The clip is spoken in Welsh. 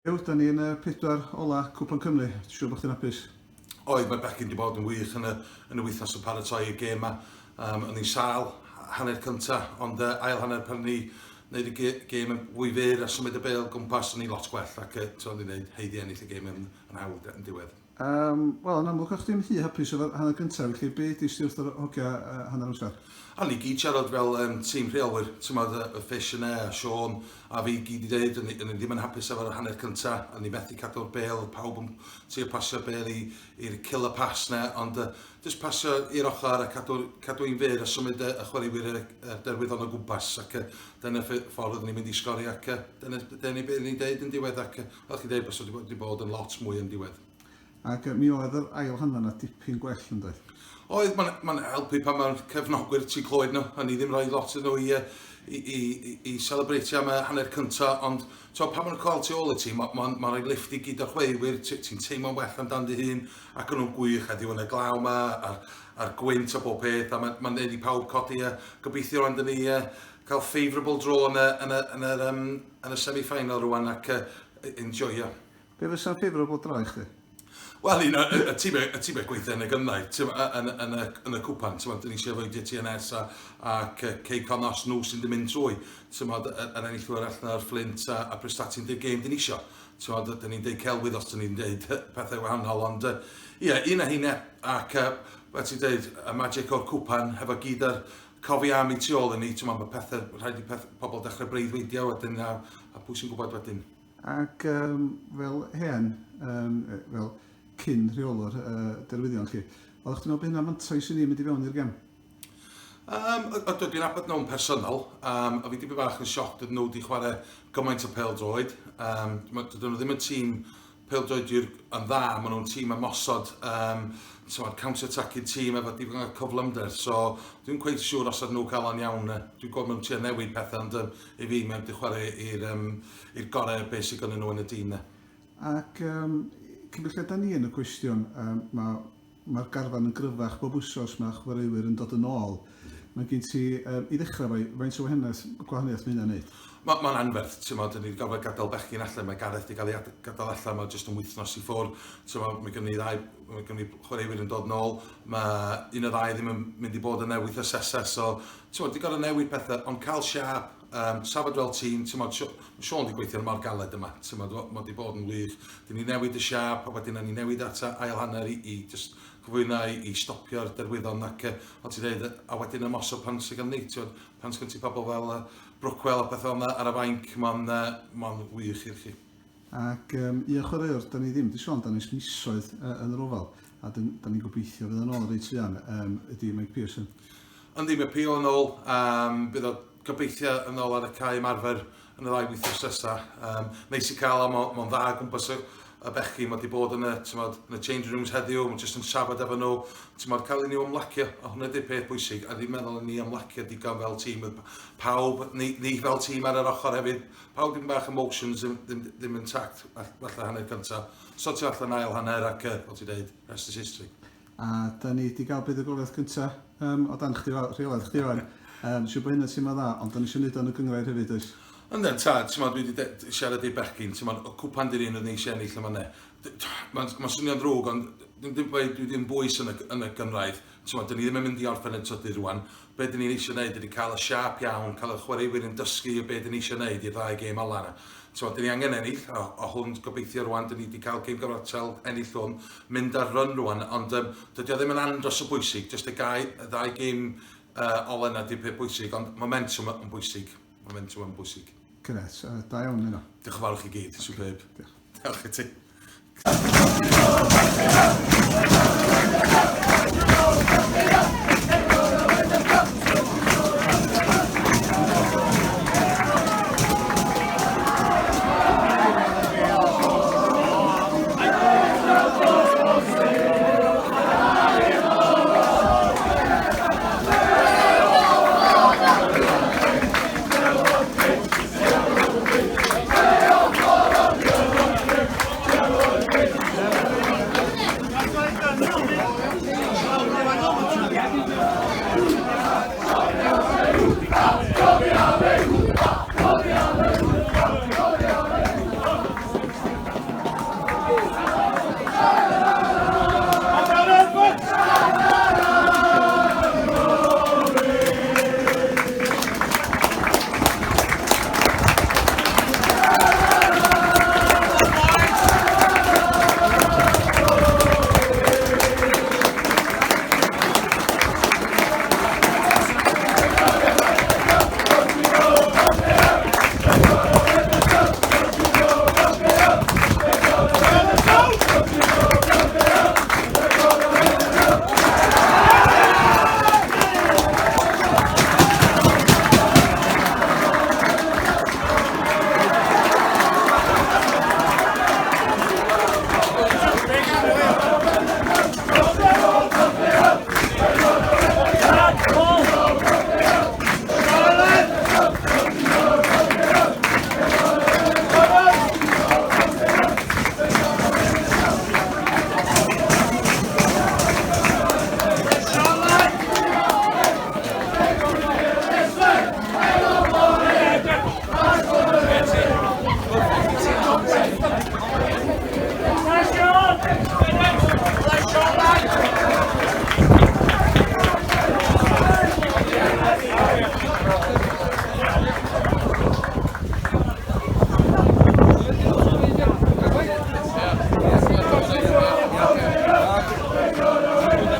Huw, da ni yn y pedwar ola Cwpan Cymru. Ti'n siŵr bod chdi'n hapus? Oedd, mae bechgyn wedi bod yn wych yn y, yn y wythnos yn paratoi y gêm ma. O'n i'n sâl hanner cynta, ond ail hanner pan ni wneud y gêm yn fwy fyr a symud y bêl gwmpas, o'n i lot gwell ac uh, o'n i'n gwneud heiddi ennill y gêm yn, yn hawdd yn diwedd. Wel, yn amlwg o'ch chdi'm rhy hapus efo'r hanner gyntaf, felly be dest ti wrth yr hogia hanner amser? A ni gyd siarad fel tîm rheolwyr, ti'mod, y Fish yna, a Sean, a fi gyd i ddeud, o'n ni ddim yn hapus efo'r hanner cynta, o'n ni methu cadw'r bêl, oedd pawb yn trio pasio'r bêl i'r killer pass 'na, ond jyst pasio i'r ochr a cadw, cadw un fyr a symud y, y chwaraewyr y, y derwyddon o gwmpas, ac dyna ffordd oeddwn ni'n mynd i sgori, ac dyna, dyna beth ni'n deud yn diwedd, ac Fel chi'n deud, bysa wedi bod yn lot mwy yn diwedd. Ac mi oedd yr ail hanner 'na dipyn gwell yn doedd? Oedd, mae'n ma helpu pan mae'r cefnogwyr ti'n clywed nhw, a ni ddim rhoi lot iddyn nhw i, i, i, i, i celebratio am y hanner cynta, ond to, pan maen nhw'n cael tu ôl i ti, mae'n ma, ma rhoi lift i gyd o'r chwaraewyr, ti'n ti teimlo'n well amdan dy hun, ac yn nhw'n gwych heddiw yn y glaw yma, a'r, a'r gwynt a bob peth, a mae'n ma neud i pawb codi, a gobeithio rwan dyn ni cael favourable draw yn y, yn y, yn y, um, yn y semi-final rwan ac enjoyo. Be fysa'n favourable draw i chdi? Wel, un o'r y tîmau, y tîmau gweithio yn y gynghrair, yn, yn, y, yn y cwpan, ti'n dyn ni eisiau avoidio TNS a, ac Cei Connah os nhw sy'n mynd trwy, ti'n yn enillwyr allan ar Flint a, a Prestatyn di'r gêm dyn ni eisiau. Ti'n dyn ni'n deud celwydd os dyn ni'n deud pethau wahanol, ond ie, yeah, un a hynna, ac fel ti'n deud, y magic o'r cwpan, hefo gyd ar Cofi am i tu ôl i ni, ti'n mae pethau, rhaid i peth, pobl dechrau breuddwydio wedyn, a, a pwy sy'n gwybod wedyn. Ac um, fel hen, um, fel cyn rheolwr derwyddion chi, oeddech chdi'n meddwl bod hynna'n mantais i ni mynd i fewn i'r gem? Ydw, dwi'n nabod nhw'n personol, a fi 'di bod bach yn shocked ydyn nhw wedi chwarae gymaint o pêl-droed. Dydyn nhw ddim yn tîm pêl-droediwr yn dda, maen nhw'n tîm ymosod, t'mod, counter-attacking tîm efo digon o cyflymder, so dwi'n cweit siŵr os ydyn nhw cael o'n iawn. Dwi'n gweld maen nhw'n trio newid pethau, ond um, i fi mae'n wedi chwarae i'r um, i'r gorau beth sydd gynnyn nhw yn y dîm 'na. Ac um, cyn belled da ni yn y cwestiwn, um, mae Mae'r garfan yn gryfach bob wsos, mae chwaraewyr yn dod yn ôl. Mae gen ti, um, i ddechrau fo, faint o wahaniaeth, gwahaniaeth mae hynna'n neud? Mae'n ma anferth, ti'n modd, ni wedi gorfod gadael bechgyn allan, mae Gareth wedi cael ei gadael allan, mae jyst yn wythnos i ffwrdd, ti'n modd, mae gen i ddau, mae gen i chwaraewyr yn dod nôl, mae un o ddau ddim yn mynd i bod yn newid y sesau, so, ti'n modd, wedi gorfod newid pethau, ond cael siâp, safod fel tîm, ti'n modd, mae Sean wedi gweithio mor galed yma, ti'n modd, mae wedi bod yn wych. Dyn ni newid y siâp, a wedyn ni newid at ail hanner i, i just cyflwyno i, i stopio'r derwyddon ac, fel ti'n dweud, a wedyn ymosod pan sy'n gan ni, ti'n modd, pan sy'n ti pobl fel Brookwell a pethau fel yna ar y fainc, mae'n ma wych i'r chi. Ac um, un chwaraewr, da ni ddim wedi sôn amdano ers misoedd yn yr ofal, a da ni'n gobeithio fydd yn ôl reit fuan, um, ydy Mike Pearson. Yndi, mae Pio yn ôl, um, bydd o gobeithio yn ôl ar y cae ymarfer yn y ddau wythnos nesaf. Um, neis i cael o, mae'n ma dda gwmpas y, y bechgyn, mae wedi bod yn y, tymod, yn y change rooms heddiw, mae'n jyst yn siarad efo nhw, tymod, cael i ni ymlacio, a hwnna ydy'r peth bwysig, a ni'n meddwl ni ymlacio digon fel tîm, pawb, ni, ni fel tîm ar yr ochr hefyd, Pawb dim bach emotions ddim, ddim, ddim intact, falle hanner cynta. Sortio allan ail hanner ac, fel ti'n deud, rest is history. A da ni wedi cael buddugoliaeth gynta um, o dan chdi, rheolaeth chdi o'n. Um, siŵr bod hynny'n teimlo dda, ond da ni eisiau gwneud o'n y gynghrair hefyd, oes? Yndyn, tad, ti'n dwi wedi siarad i'r bechgyn, ti'n y cwpan di'r un oedd ni eisiau ennill yma ne. Mae'n ma swnio'n ddrwg, ond dim, dim, dwi ddim bwys yn y, yn y gynghrair. Ti'n dyn ni ddim yn mynd i orffen yn trydydd rwan. Be dyn ni'n eisiau gwneud ydy cael y siâp iawn, cael y chwaraewyr yn dysgu y be dyn ni eisiau gwneud i'r ddau gêm ola yna. Ti'n dyn ni angen ennill, a, a hwn gobeithio rwan, dyn ni wedi cael gêm gyfartal, ennill hwn, mynd ar run rwan, ond um, dydy o ddim yn andros o bwysig, jyst y, gau, y ddau gêm ola yna di'r peth bwysig, ond momentum yn bwysig, momentum yn bwysig. Gret, da iawn yno. Diolch yn fawr i chi gyd, superb. Diolch. Diolch i ti.